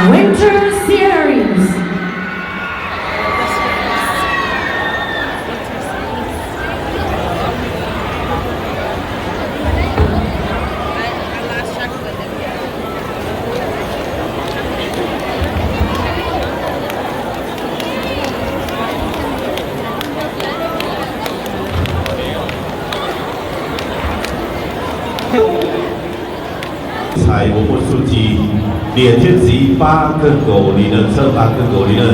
Winter Series. Ntxhais uas muaj txuj ci, niam thiab txiv pab kawg nkaus li na, txhawb pab kawg nkaus li na.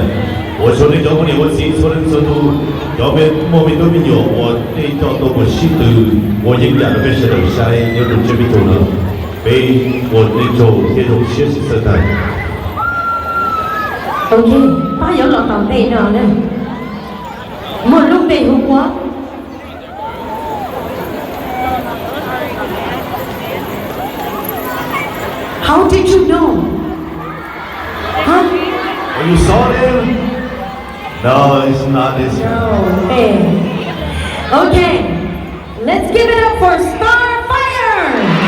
Ua tsaug nej cov poj niam ua txiv txhua leej txhua tus, cov me muaj me tub me nyuam uas nej coj tuaj mus sib tw ua yeeb yam rau peb sawv daws saib nyob rau tsiab peb caug no. Peb ua nej tsaug thiab zoo siab tsis txawj tag. Ok, pab yuav los tom ntej no na. Muaj lub npe hu ua How did you know? Huh? Oh, you saw them? No, it's not this. No, hey. Okay, let's give it up for Starfire.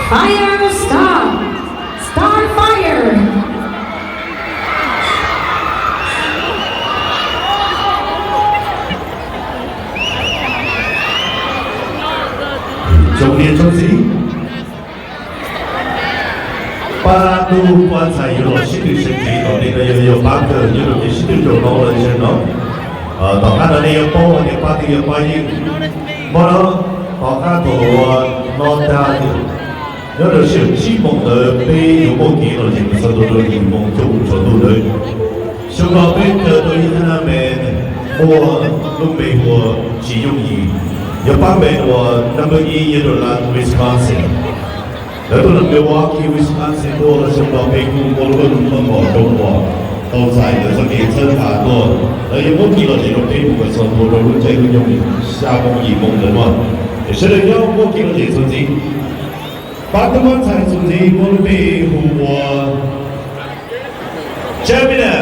Fire Star, Star Fire. Tsoom niam tsoom txiv, pab tub pab ntxhais yuav los sib tw sib txiv tom ntej no yog yog pab kawg nyob rau kev sib tw rau no lawm sawv no. Tom qab no nej yuav paub hais tias pab twg yog pab yeej. Hmo no tom qab thaum uas no tag, nyob rau sij hawm tsib moos ntawd peb yuav muaj kev lom zem mus txog ntua rau yim moos cuaj pua tsaus ntuj ntawd. Xyoo no peb kawm tau ib thaj nab me muaj lub npe hu ua Tsis Yooj Yim, yog pab npe uas number ib nyob rau lub Wisconsin. Lawv tuaj rau Milwaukee, Wisconsin tuaj, xyoo no peb kuj muaj lub koob hmoov muaj qhov zoo uas tau txais ntawm txoj kev txhawb nqa tuaj. Lawv yuav muab kev lom zem rau peb mus kom txog ntua rau lub caij lub nyoog xya moos yim moos ntawd no. Es sawv daws nyob muab kev lom zem txuas ntxiv. Pab tub pab ntxhais txuas ntxiv muaj lub npe hu ua Jamina.